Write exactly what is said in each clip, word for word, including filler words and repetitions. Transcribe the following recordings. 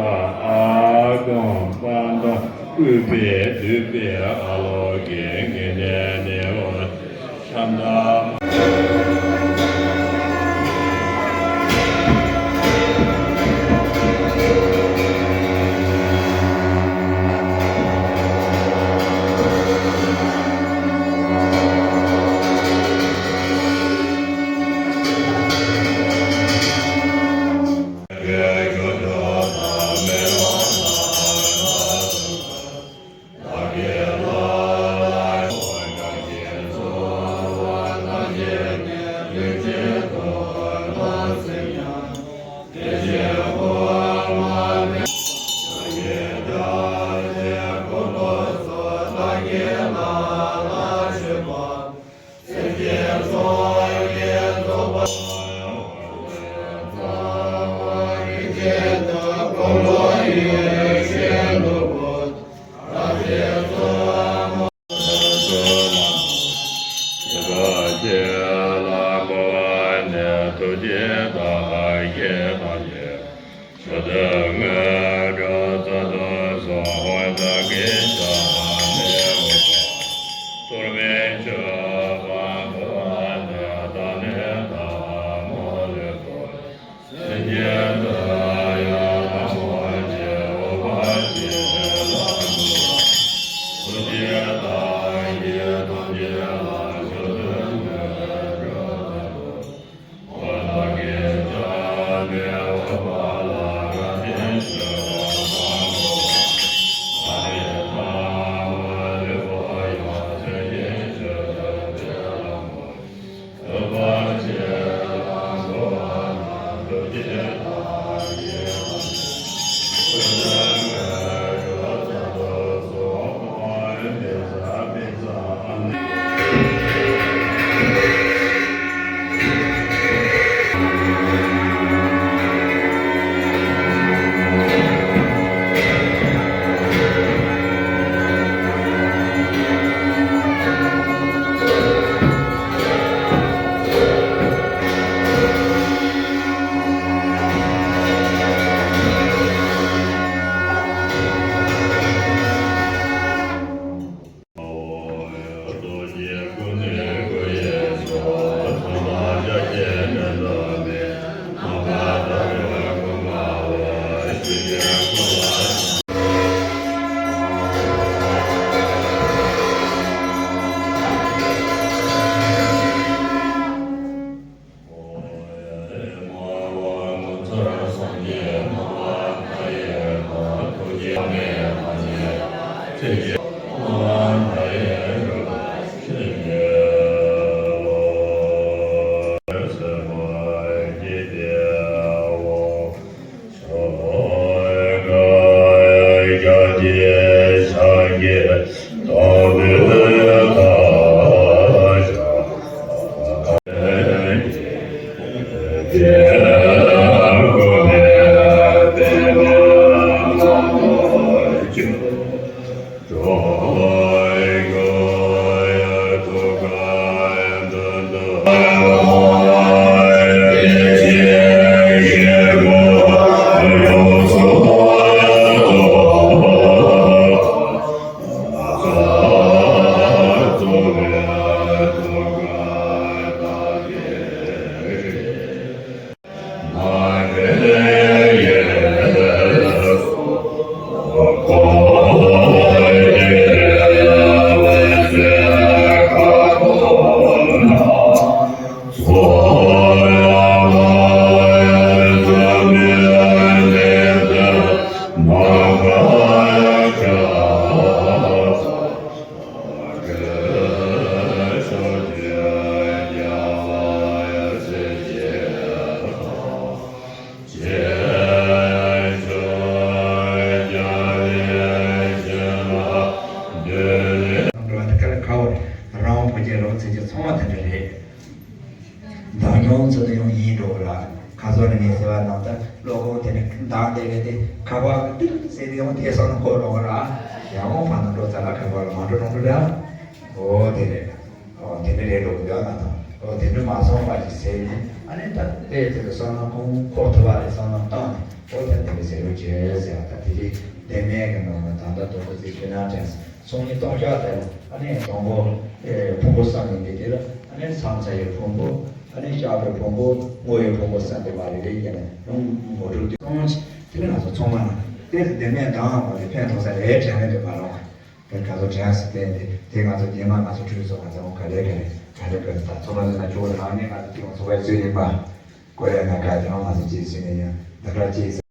ཨ་གོང་པ་དང་སྐུད་པས་བསྡུས་པའི་ཨ་ལོ་གི་ངེས་གནས་ནི་འོ། ཤམ་དང་། ཡོང་ཚོད་དུ་ཡོང་ཡིན་འགྲོ་ར། ཁ་སོ་ནས་ངས་ཟེར་བ་ནང་ལྟར་སློབ་དཔོན་དེ་ནས་བདག་འདས་པའི་དེ་ཁ་པར་གི་ཏིག་ཟེར་དུ་ཡོང་དེ་སོང་ན་འཁོར་འགྲོ་ར། ཡང་མོ་ཕ་ནང་འགྲོ་ཙ་ལ་ཁ་པར་ལ་མ་འགྲོ་འགྲོ་འགྲོ་ར། འོ་དེ་རེད། འོ་དེ་འདྲ་རེད་འགྲོ་གི་ཡོད་ན་དང་། འོ་དེ་འདྲ་མ་སོང་བ་ཞིག་ཟེར་ནས་ཨ་ནི་ད་དེ་དེ་ལ་སོང་ན་ཁོང་འཁོར་ཐུབ་པ་རེད་སོང་ན་བཏང་ནས་འོ་ད་དེ་འདྲ་ཟེར་རོ་བྱས་ཟེར་བ་ད་དེ་རེད། དེ་མེད་གི་ནང་ན་ད་ལྟ་དོ་གི་ཚིག་ཁྱོད་ན་དྲན་སོང་། ཚོགས་གཉིས་སྟོང་ཕྲག་དེ་ལ་ཨ་ནི་དང་པོ་ཕུང་པོ་བསམ་ཡས་འདི་དེ་ལ་ཨ་ནི་ཕྱག་འཚལ་བའི་ཕུང་པོ། ཨ་ནི་བཤགས་པའི་ཕུང་པོ། བསྔོ་བའི་ཕུང་པོ་བསམ་དེ་མ་རེ་རེ་བྱས་ནས་ཡང་ངོ་སྤྲོད་དེ་གཏོང་། དེ་ནས་ང་ཚོ་ཚང་མ་ལ་དེ་ལྡན་མིན་དང་མ་དེ་ཕན་ཐོགས་ས་ལས་དྲན་མེད་དུ་མ་རུང་བ། དེ་ག་ཚོད་དྲན་སྲིད་དེ་འདི་དེ་ང་ཚོ་རྗེས་མ་ང་ཚོ་གྲོས་ཚོགས་ང་ཚོ་ག་ལེ་ག་ལེ་ག་ལེ་ག་ལེ་ད་ཚོགས་པ་འདི་ན་ཇོ་བོ་རང་ཉིད་ང་ཚོ་དེ་ཚོགས་པའི་ཚུལ་ཡིན་པ། ཀོ་རེ་ན་ག་དེ་རང་ང་ཚོ་ཅིག་ཟིན་ནས་ཡང་འདི་ག་ཅིག་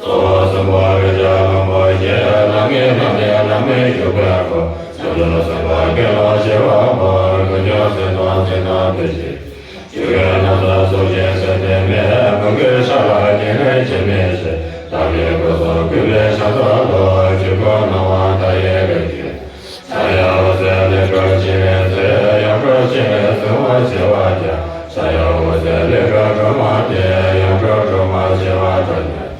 གཙོ་བོ་གསུམ་པོ་རིགས་ལྔ་པོ་ཞེས་ལམ་ལྔའི་ལམ་ནས་ལམ་མི་ཞུགས་པའི་སྒོ། བྱང་ཆུབ་སེམས་དཔའ་དགེ་སློང་བྱེ་བ་པོ་ཀུན་འབྱུང་སེམས་དང་སེམས་དང་དེ་བཞིན་ཆོས་ཀུན་རྣམ་དག་སོགས་ཀྱི་སེམས་ལྡན་མས། མོས་གུས་ཕྱག་ལ་སྙིང་རེ་ཆེར་མི་བྱེད། བདག་གི་སྐུ་གསུང་གུས་པས་ཕྱག་འཚལ་ལོ། ཆོས་སྐུ་སྣང་བ་མཐའ་ཡས་རིགས་ཀྱི་ཕྱག་གཡས་འོད་ཟེར་ལས་འཕྲོས་ཕྱི་ནས་ཚེ། ཡང་འཕྲོས་ཕྱི་ནས་གསང་བ་བྱེ་བ་བརྒྱ། ཕྱག་གཡོན་འོད་ཟེར་ལས་འཕྲོས་སྒྲོན་མ་སྟེ། ཡང་འཕྲོས་སྒྲོན་མ་བྱེ་བ་ཕྲག་བརྒྱ།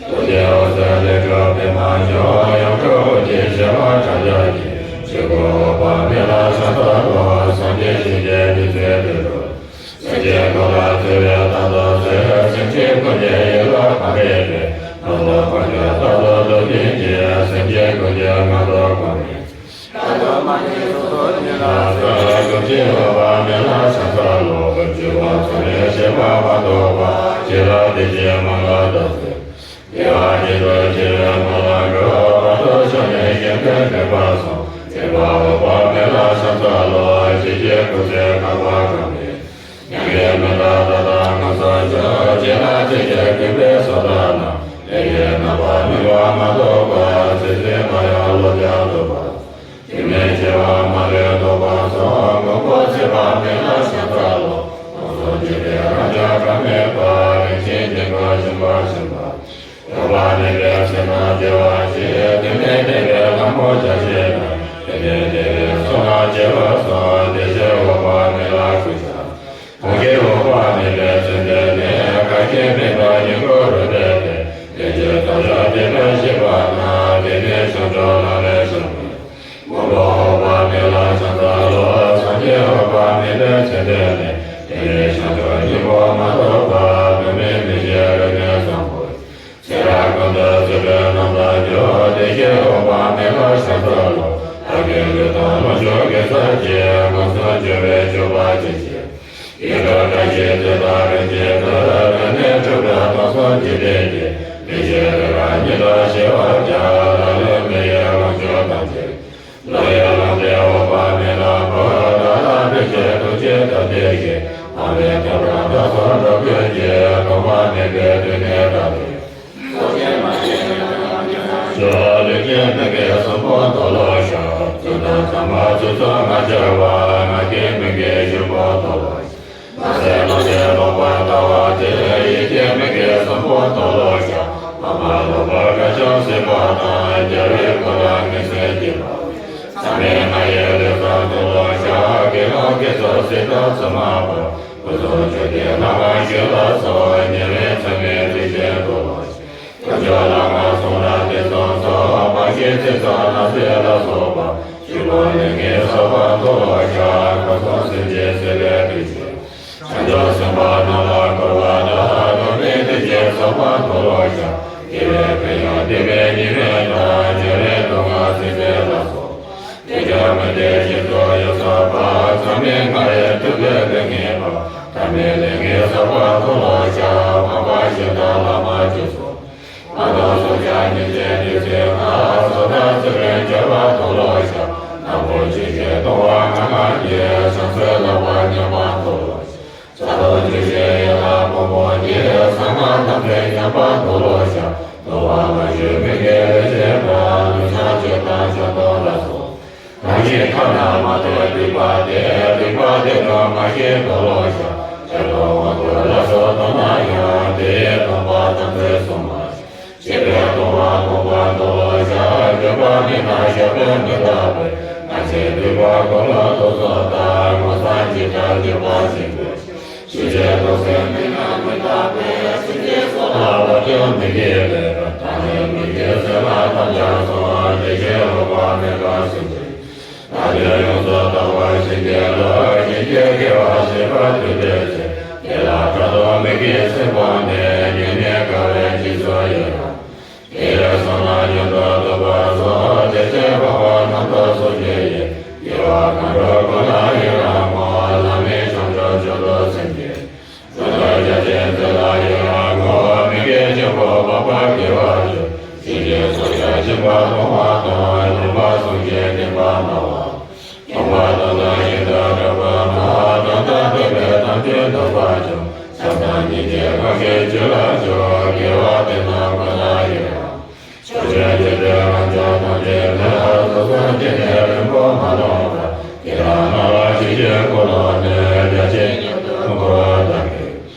རྡོ་རྗེ་འོད་ཟེར་ལས་འཕྲོས་པདྨ་འབྱུང་། ཡང་འཕྲོས་ཨོ་རྒྱན་བྱེ་བ་ཕྲག་བརྒྱ་ཡིས། ཆོས་སྐུ་འོད་དཔག་མེད་ལ་ཕྱག་འཚལ་ལོ། སངས་རྒྱས་ཞིང་གི་རྒྱུ་མཚན་དེ་རུ། སེམས་ཅན་ཀུན་ལ་བརྩེ་བའི་དམ་དུ་གསོལ། སེམས་ཅན་ཀུན་གྱི་ཡིད་ལ་ཕན་པའི་ཕན། རྣམ་རྟོག་ཕར་ཕྱིན་རྟག་ཏུ་སྒྲུབ་ཉིད་ཀྱི། སེམས་ཅན་ཀུན་གྱི་ངང་དུ་བསྒོམས་ནས། ཐ་མ་ཉིད་སོ་སོ་ཉིད་ལ་གསོལ། ཐུགས་རྗེའི་འོད་དཔག་མེད་ལ་ཕྱག་འཚལ་ལོ། སྤྱོད་པ་མཚུངས་པའི་བྱེད་པ་མ་ཐོབ་པ། བྱས་ལ་དེ་བཞིན་མ་ལ་བདག་འཛིན། དགེ་བ་ཉིད་དུ་སྐྱེ་བའི་མོས་པ་འགྲུབ། བར་དུ་ཤོག་ནས་སྐྱེ་མཐའི་དྲེགས་པ་སོལ། སེམས་དཔའ་འོད་དཔག་མེད་ལ་ཕྱག་འཚལ་ལོ། ཇི་སྐད་སྐུ་ཚེ་བསྐལ་པ་གང་བའི། མྱ་ངན་མི་འདའ་ད་ལྟ་ང་སོགས་ཀྱང་། བྱས་ན་ཚིག་གཅིག་གུས་པས་གསོལ་བ་ན། ལས་ཀྱི་རྣམ་པར་སྨིན་པ་མ་ཐོབ་པ། ཚེ་ཟད་པ་ཡང་བློ་ཀྱང་སྟོབས་པ། དྲི་མེད་བྱེ་བ་མ་ལུས་ཐོབ་པ་སོགས། མགོན་པོ་ཚེ་དཔག་མེད་ལ་ཕྱག་འཚལ་ལོ། སྟོང་གསུམ་འདུས་པའི་རང་བྱུང་གྲངས་མེད་པ། རིན་ཆེན་སྡེ་དགུ་ཞིང་པ་ཞིང་པ། ཐོགས་པ་མེད་པའི་སེམས་དང་བདེ་བ་ཆེ། དོན་དམ་བདེ་བའི་ལྷ་མོ་བརྒྱ་བྱིན་དང་། དོན་དམ་བདེ་བའི་ཚོགས་དང་བྱེ་བ་སོགས། བདེ་གཤེགས་འོད་དཔག་མེད་ལ་གུས་ཕྱག་གང་གིས་འོད་དཔག་མེད་པའི་མཚན་བསྟོད་ནས། གང་གིས་མིག་དང་སྙིང་གུ་རུ་བསྟོད་པས། དེ་ཕྱིར་ཐོབ་བྱ་དེ་ལྟར་ཤེས་པ་ན། དེ་ནི་བྱང་ཆུབ་ལམ་ལས་བྱུང་བའི། མགོན་པོ་འོད་དཔག་མེད་ལ་ཕྱག་འཚལ་ལོ། སངས་རྒྱས་འོད་དཔག་མེད་ལས་མཚན་བསྟོད་ནས། དེ་ནི་བྱང་ཆུབ་སྙིང་པོ་མ་ཐོབ་པ། བུད་མེད་མི་བཞེད་རིགས་ལྔའི་བཟང་པོ། ཚེ་རབས་ཀུན་ཏུ་བརྩེ་བའི་རྣམ་ཐར་སྒྲོག། དེ་བཞིན་འོད་དཔག་མེད་ལ་ཕྱག་འཚལ་ལོ། བདག་གི་ལུས་དང་ལོངས་སྤྱོད་དགེ་རྩ་བཅས། ངན་སོང་སྤྱོད་པའི་སྤྱོད་པ་ཅན་ཞིག་ཡི་དྭགས་བཀྲ་ཤིས་ཚེ་དང་རིགས་ཀྱི་བུ། ལུས་ནི་འཁྲུགས་པའི་དོགས་ཟོན་འཇིག་རྟེན་གྱི། མི་ཤེས་རི་རབ་ཉིད་དུ་ཤེས་པར་བྱ། ལ་ལུ་མི་ཡི་ལོངས་སྤྱོད་ཐམས་ཅད། བློ་ཡི་ལམ་འབྲས་འོད་དཔག་མེད་ལ་འབུལ། བདག་ལ་ཕན་ཕྱིར་ཐུགས་རྗེས་བདག་བདེ་ཞིང་། ཕ་མའི་ཐུགས་དམ་བདག་སོགས་འགྲོ་ཀུན་གྱི། ཐོགས་པ་མེད་པའི་དུས་ནས་བདག་གི། ལུས་ཀྱི་མིག་གིས་གསོན་པོ་མཐོལ་ལོ་བཤགས། གཟུགས་དང་ཚང་མ་ཚུལ་མཚོན་ང་སྦྱར་བ། ངག་གི་མིག་གིས་ཞིང་པོ་མཐོལ་ལོ་བཤགས། ནང་གསེས་ནང་གསེས་ལོག་པར་ལྟ་བ་སྟེ། ཡིད་ཀྱི་མིག་གིས་གསོན་པོ་མཐོལ་ལོ་བཤགས། ཕ་མ་ལོག་པར་དགྲ་བཅོམ་སྲིད་པ་དང་། རྒྱལ་བའི་སྐུ་ལ་ངན་སེམས་བསྐྱེད་པ། ཚད་མེད་ལྔ་ཡི་ལས་བསགས་མཐོལ་ལོ་བཤགས། དགེ་སློང་དགེ་ཚུལ་སྲིད་དང་བཙུན་མ་པོ། སྐུ་གསུང་ཆོས་ཀྱི་ལྷ་མ་ཞིག་ལ་སོགས། ཉེ་བའི་མཚམས་མེད་རིགས་ཅན་མཐོལ་ལོ་བཤགས། དཀོན་མཆོག་ལྷ་མ་གསུམ་དང་དེ་གསུམ་སོགས། འབའ་ཞིག་ཚེ་བསགས་ནགས་ཚལ་ལ་སོགས་པ། ཆོས་སྐུ་ལས་ངན་བསགས་པ་མཐོལ་ལོ་བཤགས། ཁམས་གསུམ་སེམས་ཅན་སྲིད་པའི་དུས་ཀྱི། བྱང་ཆུབ་སེམས་དཔའ་རྣམས་ལ་བསྐོར་བ་དང་། དོན་མེད་དུས་ཀྱི་བསགས་པ་མཐོལ་ལོ་བཤགས། དགེ་བའི་ཕན་ཡོན་སྡིག་པའི་ཉེས་དམིགས་དང་། སྦྱོར་བའི་སྡུག་བསྔལ་ཚེ་ཟད་ལ་སོགས། དེ་ཀྱང་ དེ་བཞིན་དུ་ཡོངས་སུ་འཕགས་མཚམས་མེད་མངའ་བའི་ཐུབ་པའི་ལྷ་ངེས་པ། ཐ་མལ་ལས་ངན་བསགས་པ་མཐོལ་ལོ་བཤགས། མ་པ་གཞན་དག་ལ་མ་ཆགས་སོ། མ་དག་སོགས་ཀྱང་ཉེས་བྱས་ཏི་སེ་ན། སོ་ཐར་ཚུལ་ཁྲིམས་བཅས་པ་མཐོལ་ལོ་བཤགས། ནག་པོ་ཆོས་བཤད་སྟོང་པ་ངང་ངམ་ཉལ། བྱང་སེམས་ལག་པ་མཉམ་པ་མཐོལ་ལོ་བཤགས། ཕྱག་རྡོར་ཆོས་བཤད་ཡན་ལག་མང་པོ་ཡིས། གསང་སྔགས་ཐམས་ཅད་ཉམས་པ་མཐོལ་ལོ་བཤགས། ལྟུང་བ་མ་ཞུ་མི་དགེ་ལས་བྱས་པ། ལུས་སྲོག་བཅད་དང་ཕྱག་རྡོར་ལ་སོགས། གང་ཞིག་ཐ་ན་མ་ཐོས་སྡིག་པ་དེ། སྡིག་པ་དེ་ཀུན་མ་ཞིག་མཐོལ་ལོ་བཤགས། ཕྱག་རྡོར་དབང་བསྐུར་ལ་སོགས་བཏང་ན་ཡང་། དེ་ཡི་སྡོམ་པ་ཐམས་ཅད་སྲུང་མ་ཞིག་བྱས་པའི་ལྟུང་བ་ཕོག་པ་མཐོལ་ལོ་བཤགས། སྤྱོད་པ་མི་སྣང་ཞབས་པད་མི་འདའ་བའི། སྔར་བྱས་སྡིག་པ་ཀུན་ལ་ལྟོགས་སོགས་དང་། མ་སངས་ཅི་ལྟར་སྤྱོད་པ་ཞིག་དགོས། ཞི་བྱེད་རྟོག་སེམས་མི་སྣང་མི་འདའ་བའི། སེམས་ཅན་སྲོག་ལ་བར་ཆད་མི་བགྱིད་པའི། ཐ་མལ་མི་དགེ་སེམས་ལ་ཐམས་ཅད་སོགས། བདེ་གཤེགས་འོད་དཔག་མེད་ཀུན་སེམས་ཅན། ཐམས་ཅད་ཡོངས་སུ་དག་པར་བྱིན་གྱིས་རློབས། གཞན་གྱི་དགེ་བ་བྱེད་པར་གྱུར་ཏོ་ཅི། དེ་ལ་ཕྲག་དོག་མི་དགེ་སེམས་སྤངས་ནས། སྙིང་ནས་དགའ་བའི་རྗེས་སུ་ཡི་རང་། དེ་ཡི་བསོད་ནམས་མྱུར་དུ་ཐོབ་པར་ཤོག། བདེ་གཤེགས་འོད་དཔག་རྣམ་རྟོག་སོགས་ཀྱི་ཡེ། དགེ་བ་གང་འགྲུབ་ཀུན་ལ་ཡི་རང་ངོ་། ལམ་མེད་བྱང་ཆུབ་མཆོག་ཏུ་སེམས་བསྐྱེད། གྲོལ་དང་རྒྱ་ཆེན་ཚུལ་ལ་ཡི་རང་ངོ་། མི་དགེ་བཅུ་པོ་སྤངས་པར་དགེ་བ་བཅུ། སེམས་ཅན་སྲོག་ཆགས་འཆིང་བ་སྤོང་བ་དང་། ལུང་པ་སྲུང་ཞིང་བསྟན་པ་སྨྲ་བ། སྟོང་པ་དང་ལྡན་ཞིང་དག་པར་སྨྲ། དོན་དམ་ཐོས་པའི་དམ་ཆོས་སྟོན་པར་བྱོན། བྱམས་དང་སྙིང་རྗེ་གང་ཞིག་ཆོས་ལ་སྤྱོད། དགེ་བ་དེ་རྣམས་ཀུན་ལ་ཡི་རང་། ཕྱོགས་བཅུའི་འཇིག་རྟེན་ལྷ་ཚོགས་ཐམས་ཅད་ལ། རྫོགས་སངས་རྒྱས་ནས་རིང་པོ་མ་ལོངས་པར། དེ་དག་རྣམས་ལ་ཞི་བྱེད་འཁོར་ལོ་ནས། རྒྱ་ཆེན་མྱུར་དུ་འཁོར་བ་དག་གི།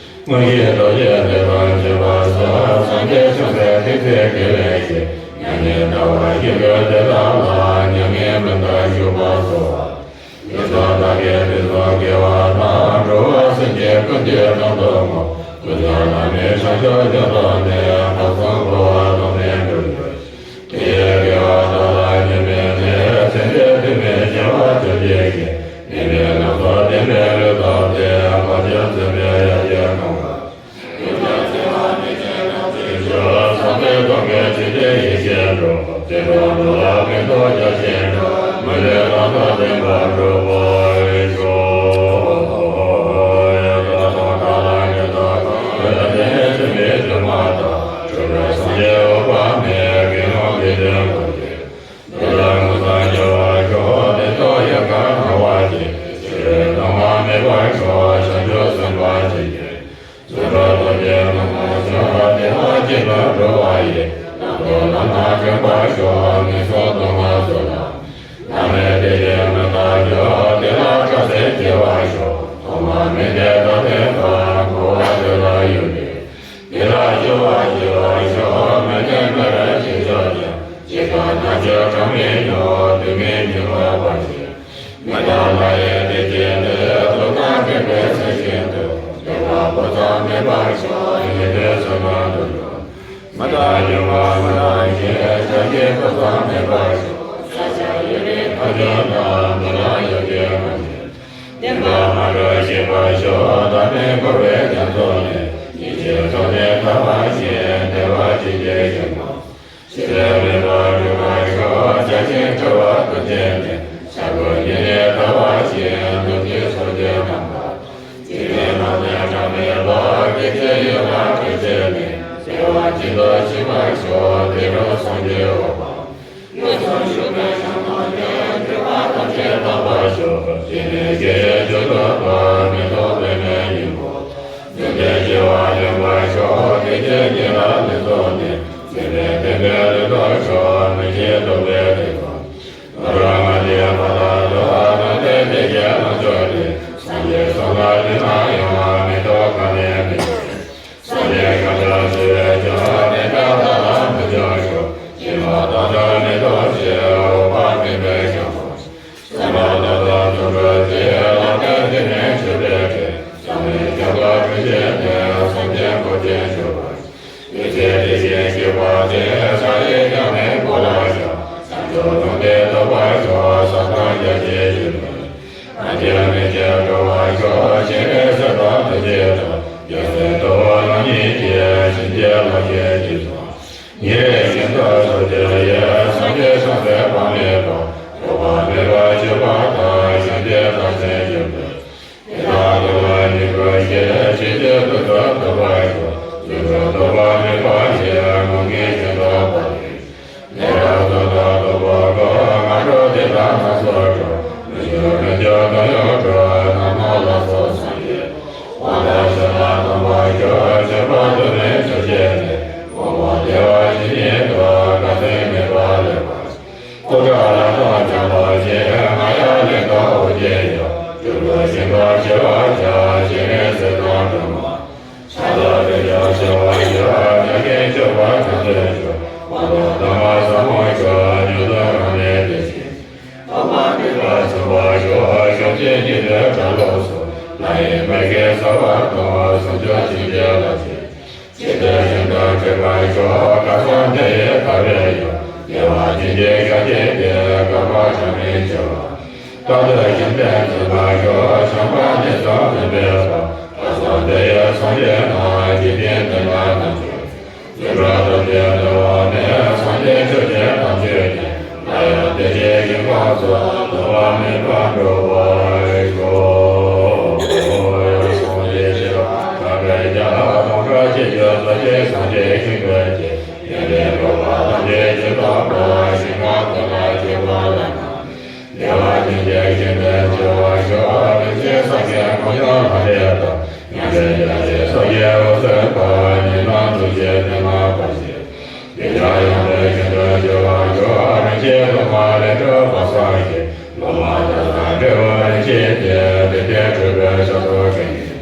དངོས་གཞི་རྡོ་རྗེ་ལས་དོན་བྱེད་པ་སོགས། སངས་རྒྱས་བྱང་སེམས་ཐུགས་རྗེ་དགེ་བའི་བཤེས། མྱ་ངན་འདའ་བར་བཞེད་པའི་དེ་དག་ལ། མྱ་ངན་མི་འདའ་བཞུགས་པར་གསོལ་བ། ཡུལ་དང་བདག་གི་དུས་གསུམ་དགེ་བ་དང་། འགྲོ་བ་སེམས་ཅན་ཀུན་གྱི་དོན་དུ་བསྔོ། ཀུན་ཀྱང་བླ་མེད་བྱང་ཆུབ་རྒྱུར་སྟོན་ནས། ཕུན་སུམ་འགྲོ་བ་ཐོབ་ནས་འགྲོ་འདོད་ཅིང་། དེ་ཡི་དགེ་བ་དག་ལ་སྙོན་མེད་ནས། སེམས་ཅན་ཐོགས་མེད་སྐྱེ་བ་བཅོ་བརྒྱད་ཀྱི། ཉེས་པའི་ལམ་སོགས་བདེན་པའི་ལུས་ཐོབ་སྟེ། འཕགས་ཆེན་བཙུན་མོའི་ཡ་གྱལ་གང་བ། ཡུལ་དང་བརྩེ་བ་མི་ཆེན་ཐམས་ཅད་སྐྱོབ། སངས་རྒྱས་སྟོང་གི་ཆོས་ཀྱི་ཡེ་ཤེས་སྒྲོག། བདེ་སྟོང་འགྲོ་ལ་ཕན་ཐོགས་རྒྱ་ཆེན་འགྲུབ། མི་ལུས་ལམ་དང་ལྡན་པར་འགྲུབ་པར་ཤོག། ཡ་དང་ད་ལ་ཉེ་དག་གང་། བདེ་གནས་ཆེན་པོའི་སྒྲོན་མ་དང་། གྲུབ་པའི་སངས་རྒྱས་འོད་དཔག་མེད། དགེ་སློང་དགེ་འདུན་ཀུན་གྱི། འདོད་ལ་མངོན་སངས་རྒྱ་བར་ཤོག། བདེ་སྟོང་ཡལ་ག་སྣང་བ་ཅན། ཕྱི་རོལ་མཐའ་མ་མེད་པར་ཤོག། བྱང་ཆུབ་སེམས་དཔའ་ཆོས་ཀྱི། ཚོགས་དྲུག་ཐོབ་ཅིང་ལོངས་སྤྱོད་ཤོག། བདེ་བ་ཅན་དུ་འགྲོ་བ་ཡི། ལམ་དུ་ལམ་སྣ་དྲན་པར་ཤོག། ངན་སོང་སྡུག་བསྔལ་ཚོགས་དང་། མཐའ་མེད་བདེ་སྐྱིད་མི་རྟག་འབྱོར། བདེ་བླག་སྐྲག་སེམས་སྐྱེ་བར་ཤོག། ཐོག་མ་མེད་པའི་བདག་ལྟའི་ཁམས། འཁོར་བ་དེ་ལ་གཡོལ་ནས། བདེ་བླག་སྤྱོད་པ་སྐྱེ་བར་ཤོག། མི་ནད་མི་རབས་ཅི་བྱུང་ཀྱང་། ཇི་ལྟར་ན་ཆོག་གྲངས་མེད་མྱོང་། སྡུག་བསྔལ་ཉེ་བར་བར་ཞིང་། མི་རྟག་ལྷ་ཡི་བདེ་སྐྱིད་དེ། ཐོབ་དང་ཕན་པའི་ཚུལ་བཞིན་དུ། འབྱུང་བ་སྤུ་ཙམ་མེད་པར་ཤོག། ཡོན་ཏན་བསོད་ནམས་དུ་འགྲོ། མི་རྟག་འབྱུང་བ་མི་རྟག་ཞིང་། བྱ་བྱེད་སྤུ་ཙམ་མེད་པར་ཤོག། ས་ཆ་ཡུལ་མི་ཐམས་ཅད་ན། མི་ལང་ཡོ་བྱད་ཐམས་ཅད། བསྟན་པ་མ་འགགས་གཤེགས་པར་ཤོག། བདག་མེད་འཁོར་བའི་རྒྱ་མཚོ་ནས། ཡེ་ཤེས་མཚོ་ལས་ཐར་བར་ཤོག། བདེ་བ་ཅན་གྱི་ཞིང་ཁམས། ཞི་བདེ་མེད་པར་འགྲུབ་པར་ཤོག། བརྒྱ་བྱིན་འཁྲུལ་པ་ཀུན་བཅས་ནས། ཤ་འཁོན་ཉེ་གནས་ཐར་བར་ཤོག། གདོན་བགེགས་ཚོགས་ཀྱི་རྣམ་པ། སྲིད་པའི་ནང་ནས་གྲངས་མེད་པ། བགེགས་ཀྱི་ཡུལ་ལ་ཀུན་བཅས་ནས། བདེ་བ་ཅན་དུ་གཤེགས་པར་ཤོག། དེ་རུ་སངས་རྒྱས་འོད་དཔག། དངོས་སུ་བཞུགས་པའི་ཞིང་ཁམས་ནས། སྒྲིབ་པ་ཐམས་ཅད་དག་པར་ཤོག། དེ་ནས་སྐྱེ་བའི་རྒྱུ་དུ་བབ། མི་ཐོགས་པའི་མེ་སྙིང་པོ། བདུད་བཞི་པ་ལེན་པར་ཤོག། བགེགས་ཀྱི་གཉིད་ལ་ལུས་རྫོགས་ནས། སྲིད་པའི་མཐའ་ནས་ལུས་ཐོབ་ཤོག། མི་ཤེས་རྟོག་པའི་དུས་གསུམ། ནོར་བུ་ལྔ་སྡེ་མ་དག་ཏུ། ནམ་མཁའི་མཐའ་བརྒྱད་ལོངས་སྤྱོད་ནས། སངས་རྒྱས་གསུམ་ལ་ལུས་ནང་ཡང་། མི་ཐོགས་གང་ནས་མི་འགྱུར། སངས་རྒྱས་གང་དག་ཞི་བའི་མཆོག། དེ་འདྲ་བདག་ལ་མི་འབྱུང་ཤོག། སྐྱེ་བ་དང་ ལ་ཞེས་ང་ཡང་ལན་དང་འོ་བརྒྱལ་ཡང་། སྤྲུལ་སྐུ་ཞིང་ཁམས་ཞི་བར་བྱ། ཞིང་ལས་ཟིལ་དང་སྦྲང་མ། ཕྱག་ལ་རི་རྒྱལ་ཞི་བར་བྱ། ཉ་རྒན་སྤྱོད་པ་དམ་ཚིག་ཤོག་དབང་ཐང་དམ་པ་ཟབ་མོ་ཤོག་ཉོན་མོངས་རང་གནས་བདེ་ཞིང་། ཐོག་མ་མེད་པར་འཆི་བ་ཤོག་ཤོག་ཅེས་སྙིང་འདོད་གྲགས་ལོག་སོགས། ལྷ་ཡི་མིག་གིས་གསལ་བར་མཐོང་། བསམ་བརྗོད་བྱིན་གྱིས་བརླབ་ཕྱིར། ཇི་ལྟར་ཞིང་ཁམས་འཁྲིག་པར་ཤོག་མཁའ་སྤྱོད་དེ་ཡི་མཐའ་བས་ཡོད། བདེ་བ་ཅན་གྱི་ཞལ་གྱིས་བསྟོད། བསྐལ་པ་གྲངས་མེད་བྱེ་བ། རྟག་ཏུ་བཞུགས་པས་འཛིན་པར་ཤོག་བྱམས་པ་ནི་བསམ་མི་ཁྱབ་པ། མཁའ་སྤྱོད་དེ་ཡི་སངས་རྒྱས་རྣམས། འཇིག་རྟེན་འདི་ན་རྣམ་དཔྱོད། འཛིན་གྲྭ་ཐམས་ཅད་འདུལ་བ་ནི། སངས་རྒྱས་ཆོས་ཀྱི་དམ་ཆོས་ཉིད། སླར་ཡང་བདེ་གཤེགས་ཞིང་ཁམས་སུ། ཐོག་མ་མེད་པར་འགྲུབ་པར་ཤོག་གསུངས་ཏེ། ཕྱི་ལ་གང་གི་རྒྱ་སྟོང་ཕྲག་བཞི་བཅུ་རྩ་གཅིག་སངས་རྒྱས་ཞིང་ཁམས་ཀྱི། ཡོན་ཏན་གྲུབ་པ་ཐམས་ཅད་ཇི་ལྟ་བ། ཞིང་ཁམས་དེ་ལ་སྤྱོད་པ་ལ་ན། བདེ་བ་ཅན་གྱི་ཞིང་དུ་སྐྱེ་བར་ཤོག་རིན་ཆེན་སངས་རྒྱས་གོ་འཕང་ལྷ་འདྲེ་དང་། མྱང་འདས་རྒྱལ་སྲས་སོགས་ཀྱི་འོད་ཟེར་འཕྲོ། ཉི་སྣང་ཐུགས་རྗེའི་མཐུ་ནག་འབར་ཞིང་། དེ་ཡང་ཡོན་ཏན་ཤིན་ཏུ་ཆེ་བ་མཆོག་རིན་ཆེན་ཐོག་མ་ལས་གྲུབ་པ་སངས་རྒྱས། ལོ་མ་དག་དང་འབྲེལ་བ་རིན་ཆེན་གྱི། དེ་ལྟར་གྲུབ་པའི་ཞབས་ཏོག་གི་ཉིན།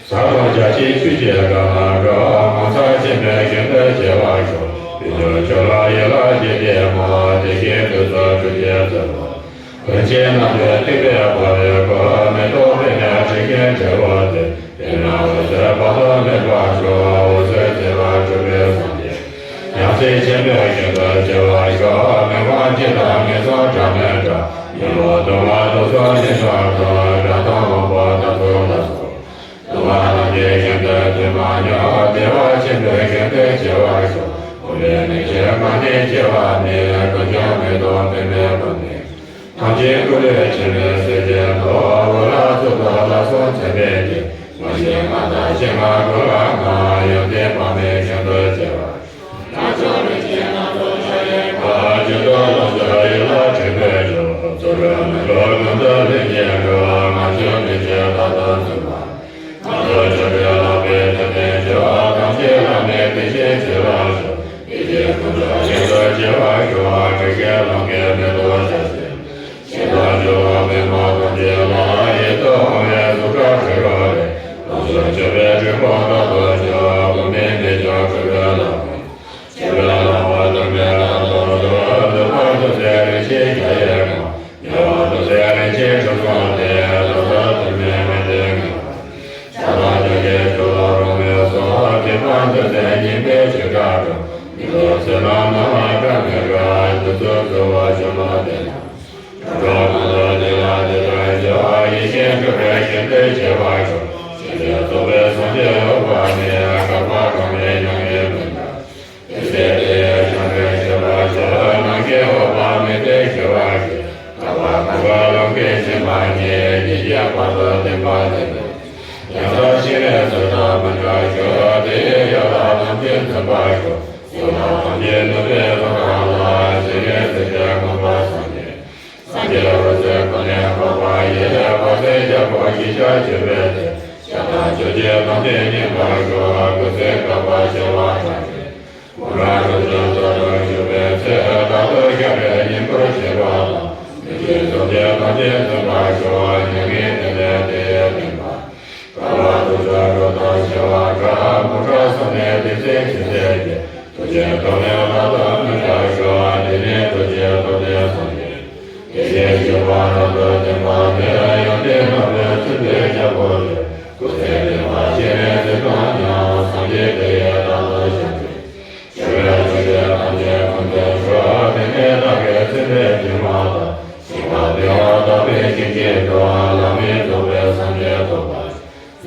ས་སྟོང་བརྒྱ་བྱིན་ཆུ་སྐྱེས་དགའ་ལྡན་འགྲོ། ངོ་མཚར་ཆེན་པོའི་ཞིང་དུ་སྐྱེ་བར་ཤོག་དུས་རྒྱུན་ཆོས་ལ་ཡིད་ལ་བྱེད་པའི་མ། དེ་བཞིན་དུས་སུ་ཐུགས་རྗེས་བརྩོན་པ། རིན་ཆེན་རྣམ་ཐོས་ཐེག་པའི་དཔའ་བོའི་སྐུ། མེ་ཏོག་པདྨས་སྤྲིན་གྱི་འཁྲིལ་བ་དེ། དེ་ན་འོད་ཟེར་དཔག་ཏུ་མེད་པ་འཕྲོ། འོད་ཟེར་བརྩེ་བས་སྤྲུལ་པའི་སངས་རྒྱས། ཡང་སྲིད་ཆེན་པོའི་ཞིང་དུ་སྐྱེ་བར་ཤོག་མི་ཕམ་འཇིགས་དང་ངན་སོང་སྒྲ་མེད་འཕྲོ། ཉོན་མོངས་དུག་ལྔ་དུག་གསུམ་ཉེན་ཆགས་འཕྲོ། དགྲ་དང་དབང་པོ་དམ་ཚིག་ལ་སོགས། དུག་ལྔ་རྣམས་ཀྱི་ཞིང་དུ་ཐོན་མ་མྱོང་། བདེ་བ་ཆེན་པོའི་ཞིང་དུ་སྐྱེ་བར་ཤོག་འོད་མའི་མིག་ཆེན་ངང་ནས་སྐྱེ་བ་མེད། ཀུན་ཀྱང་མེ་ཏོག་པདྨའི་སྤུབས་ནས། ཐམས་ཅད་སྐུ་ལུས་ཆེན་པོའི་ཟིལ་གྱིས་གཏུབས། འོད་ལ་སོགས་པ་ལ་སོགས་མཚན་མེད་ཀྱི། ངོ་ཤེས་ང་དང་ཞེ་ལྔ་སྐུ་ལ་བསྔགས། ཡོན་ཏན་དཔག་མེད་ཞིང་དུ་སྐྱེ་བར། རྣལ་འབྱོར་རིན་ཆེན་སྣ་ཚོགས་ཤ་ཡི་བུ། བརྗོད་དོན་ལོངས་སྤྱོད་ཡིད་ལ་དྲན་པས་སྒྲུབ། རྩོལ་བས་མི་འགྲོ་ཀུན་ཏུ་ལྷུན་གྱིས་གྲུབ། ངང་ཚུལ་མི་ཕྱེད་རྟག་ཏུ་འཛིན་པ། ང་ཚོ་ཆོས་སྒྲོན་ལག་པའི་མཐུ་ལྡན་མཆོག་ཐམས་ཅད་བླ་མེད་བདེ་ཆེན་སྤྱོད་ལ་སྤྱོད། བདེ་གཤེགས་ཀུན་གྲོལ་ཞིང་དུ་སྐྱེ་བར་ཤོག་དྲི་ཞིམ་ལོངས་སྐུའི་མེ་ཏོག་བྱ་ཟེར། ཞིང་དང་ཆུ་ལོག་པདྨ་ཐམས་ཅད་ལ། ཡིད་དུ་འོང་བའི་གཟུགས་སྒྲ་དྲི་རོ་རེག་ལོངས་སྤྱོད་སྤྱོད་པའི་སྤྲིན་ཕུང་རྟག་ཏུ་སྤྱོད། འགུག་མེད་མི་སྐྱོ་སྤྲུལ་པའི་ལྷ་མོ། སྤྱོད་པའི་ལྷ་མོ་སྟོན་པའི་ལྷ་ཚོགས་སུ། འདུད་པ་ཐུབ་ཚེ་རིན་ཆེན་ཞལ་གྱི་སྐུ། ཉེ་བར་ཐུབ་ཚེ་རིན་ཆེན་གྲུབ་ཐོབ་སྟེ། ལོ་ཙཱ་ཐུབ་མིན་མི་ལྡན་ངེས་པར། ཕྱག་དང་ཕྱག་རྒྱའི་ཆུ་ལོག་རོ་མའི་ཚོགས། སྡིག་པ་འདུལ་ཚེ་སྙིང་པོའི་བྱེ་བྲག་སྒྲོམ། མི་ལོ་ཚེ་རྣམས་སྣང་བ་བཀྲ་མི་རབ། འདི་ཚོགས་ཚོལ་བ་ཆུ་ལོག་སྟེ་ན། འགྲོ་ལ་དེ་ལ་དེ་ལྟར་བྱ། ཡེ་ཤེས་སྤྲུལ་པའི་ཞིང་དུ་སྐྱེ་བར་ཤོག་ཞིང་དེར་རྫོགས་པའི་སངས་རྒྱས་འོད་དཔག་མེད། བསྐལ་པ་གྲངས་མེད་མྱ་ངན་མི་འདའ། དེ་ཚེ་དེ་ཡི་ཞིང་དུ་སྐྱེ་བར་ཤོག་ནམ་མཁའི་འོད་དཔག་མེད་དེ་སྐྱེ་བར་ཤོག་བསྐལ་པ་གང་གཱ་ལུང་གིས་བྱེ་མ་སྙེད། ཉིད་ཀྱི་དཔལ་དུ་བསྟན་པ་དེ་ནི། ཡང་དག་ཞིང་ལས་ཚུལ་དང་མི་འདྲ་ཤོག་དེ་ཡི་ཡན་ལག་ཐམས་ཅད་འཛིན་པར་ཤོག་གཟུགས་ལ་ཐམས་ཅད་གནོད་པའི་དུག་དང་ལ། ཞིང་ལས་ཚིག་གི་མངོན་པར་སངས་རྒྱས། སངས་རྒྱས་འོད་ཟེར་ཀུན་ནས་འཕགས་པ་ཡི། དཔག་ཚད་བརྒྱ་སྐོར་བཞི་བརྒྱ་བརྗོད་པའི་ཚེ། ཞིང་དང་ཆོས་ཀྱི་དམ་ཚིག་ཉམས་པར་ཤོག་སྐུ་ཚེ་བསྐལ་པ་བྱེ་བ་ཕྲག་བརྒྱ། ཀུན་ར་ཀུན་ཏུ་རྫོགས་སུ་བཞུགས་པའི་ཚེ། རྟག་ཏུ་ཤ་རུས་གཉེན་པོར་བྱེད་པ་དང་། མི་མཁྱེན་གཟུགས་ཀྱི་དམ་ཚིག་འཛིན་པར་ཤོག་མྱ་ངན་འདས་ལས་དེ་ཡི་བསྟན་པ། བསྐལ་པ་དུས་གྲངས་དྲུག་དང་བྱེ་བ་ཕྲག་དགུ་ཕྲག་གསུམ་ནས་དེ་ཚེ་ཇི་སྲིད་ཀྱི། ཐུགས་རྗེའི་ཐོག་ནས་རྟག་ཏུ་མི་འབྲལ་ཤོག་དེ་ནས་ཐུགས་རྗེའི་ཐོག་ནས་སངས་རྒྱས། དེ་བཞིན་གཤེགས་པ་རབ་ཏུ་བརྟན་པ་དེ། ཡོན་ཏན་རྣམ་པའི་སྤྲུལ་པའི་རྒྱལ་པོ་དེ། སྐུ་ཚེ་བརྟན་པ་ཞིང་ལས་ཚིག་དང་མཉམ། སངས་རྒྱས་དེ་ཡི་རྟག་ཏུ་ཞིང་དུ། ཞི་བའི་ཆོས་ཀྱི་ཐམས་ཅད་ཀུན་ཏུ་འགྲོ། དེ་ནས་བདག་གིས་ཚིག་འདི་བདུན་མ་བཏབ། ཞིང་ཁམས་བདེ་བ་དག་པའི་ཞིང་སྐྱེ་འགྲོ། ལམ་མེ་རྫོགས་པའི་སངས་རྒྱས་ཐོབ་པ།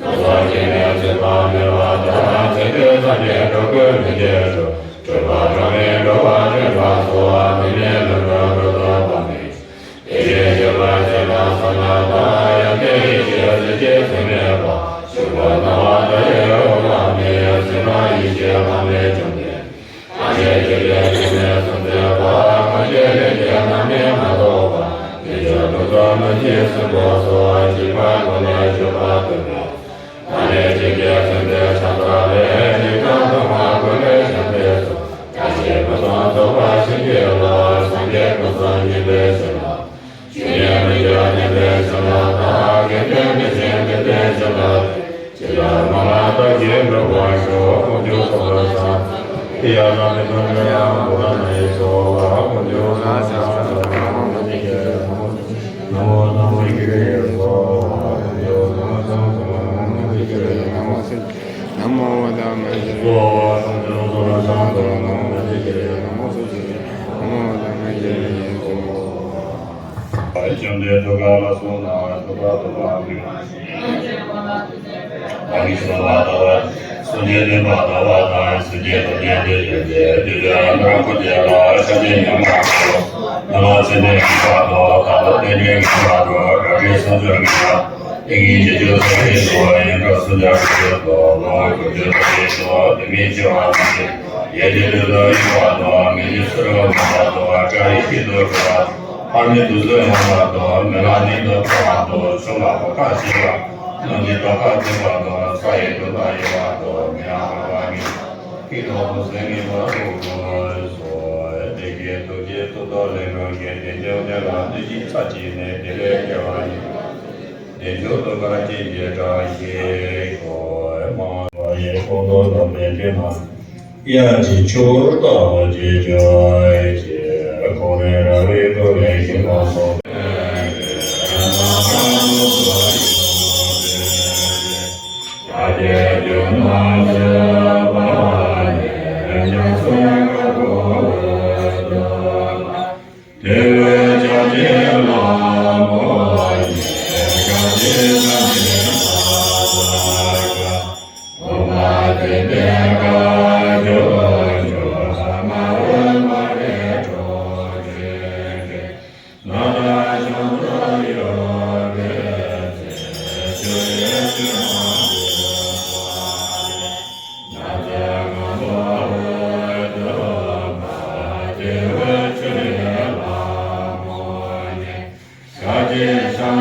ལོ་ཙཱ་བགྱིས་ནས་ཚིག་པ་མེད་པ་དང་། ཚིག་དོན་ཐམས་ཅད་འགྲོ་ཀུན་མི་སྐྱེ་འགྲོ། སྤྲུལ་པ་གྲངས་མེད་འགྲོ་བ་འདྲེན་པ་སོགས། མི་མེད་ལྷུན་གྲུབ་འགྲོ་ཐོབ་པ་མེད། དེ་བཞིན་གཤེགས་པ་སྤྱན་དྲངས་གསང་སྔགས་དང་། ཡོན་ཏན་ཡེ་ཤེས་གཟི་བརྗིད་ཟད་མེད་པ། ཕྱུག་པོ་སྣང་བ་མཐའ་ཡས་འོད་དཔག་མེད། གསེར་སྔགས་ཡེ་ཤེས་ལྷ་མོའི་བཅོམ་ལྡན། ཐམས་ཅད་ཆོས་ཀྱི་དབྱིངས་ནས་གསུང་མཛད་པ། མངོན་སྤྱོད་ལྷན་སྐྱེས་རྣམས་ནི་མ་ཐོབ་པ། དལ་འབྱོར་དྲུག་རྩ་རྣམས་ཀྱི་སྲིན་པོ་སོགས། འཇིགས་པ་མགོན་ལ་སྤྱོད་པ་སྟོན་པ། ད་ནི་ཆོས་ཀྱི་མཚོན་དུ་ཕྱག་འཚལ་ལོ། འཇིགས་དང་གདུང་བ་ཀུན་ལས་བྱང་སེམས་སོ། བཀྲ་ཤིས་ཕུན་སུམ་ཚོགས་པ་བྱིན་གྱིས་རློབས། སངས་རྒྱས་ཀུན་བཟང་སྙིང་པོའི་བྱིན་རླབས། བཅོམ་ལྡན་ཐུགས་ཀ་ལ་གསུངས་དང་ཐུགས་ཀ་ཐུབ་པ་ཨ་ནི་གསུངས་པ་ལྟ་བུ། སངས་རྒྱས་བསྟན་པ་ལྟ་བ་དང་སངས་རྒྱས་ཐུབ་བསྟན་དེ་ཡོད་དེ་དེ་ལ་ཨ་ནི་རང་ཁོ་དེ་ལ་ཤ་ཆེན་ཉམས་པ་དང་ནུ་མ་ཚེ་འདས་ཉམས་པ་དང་ད་ལྟ་རྟེན་འབྲེལ་ཉམས་པ་དང་རང་རེ་སངས་རྒྱས་ཉམས་པ། ཏིང་ངེ་འཛིན་གྱི་སྤྱོད་ཚུལ་ཡིན་ཏོ། ཡིན་གྲོགས་སུ་འཇའ་རིས་ཡོད་དོ། ལོངས་སྐུ་སྤྱོད་པ་ཡིན་ཏོ། དེ་མིན་སྤྱོད་པ་མི་བྱེད། ཡེ་ཤེས་ལུས་དང་ཡུལ་བ་དང་མི་འཇིགས་ཚུལ་ལ་མ་བབ་དང་སྐྲ་ཡི་ཤིན་ཏུ་རྒོད་པ། ཕར་ནི་དུས་ཚོད་ཡོང་བ་དང་མི་ལ་ནི་འདོད་པ་དང་ཆུ་ལ་ཕོ་ཁ་ཤི་བ། ནམ་གྱི་དོ་ཁ་འཛིན་པ་དང་ས་ཡི་དུས་ལ་ཡོད་པ་དང་མི་ཡང་རང་བ་ནི། ཁྱི་དང་དུ་ཟེར་ནི་མ་རུ་དོ་སོ། དེ་སྐད་དུ་རྗེ་ཐུགས་རྟོག་ལས་འགྲོ་མཁན་དེ་འཇོག་དེ་ལ་འདི་ཞིག་ཚ་གྱིས་ནས་དེ་ལས་སྐྱེ་བ་ཡིན། དེ་མཆོག་ཏུ་དཀའ་སྤྱད་བྱེ་བྲག་ཞིག་གོ། མ་བ་ཡི་ཁོང་ཁྲོ་དང་ལྡན་པའི་ནང་། དབྱར་གྱི་ཆུ་བོ་ལྟ་བུ་ཅིག་ཀྱང་ཡོད་ཅེས་ཁོང་ནས་ར་བའི་ཐོག་ནས་ཤིང་ལ་སོགས། དེ་བས་ཆ་ཆེན་ལ་མོ་ཉེ་ག་ཅི་ན་ཉེ་ས་ས་ག་འོ་མ་དེ་དེ་ག་ཇོ་ཇོ་ས་མ་འོ་མ་རེ་གྲོ་ཇེ་ཇེ་ན་ད་ཤོ་ན་ཡོ་རེ་ཇེ་ཇོ་ཡེ་ཇོ་མ་ཇོ་ས་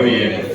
ལེ།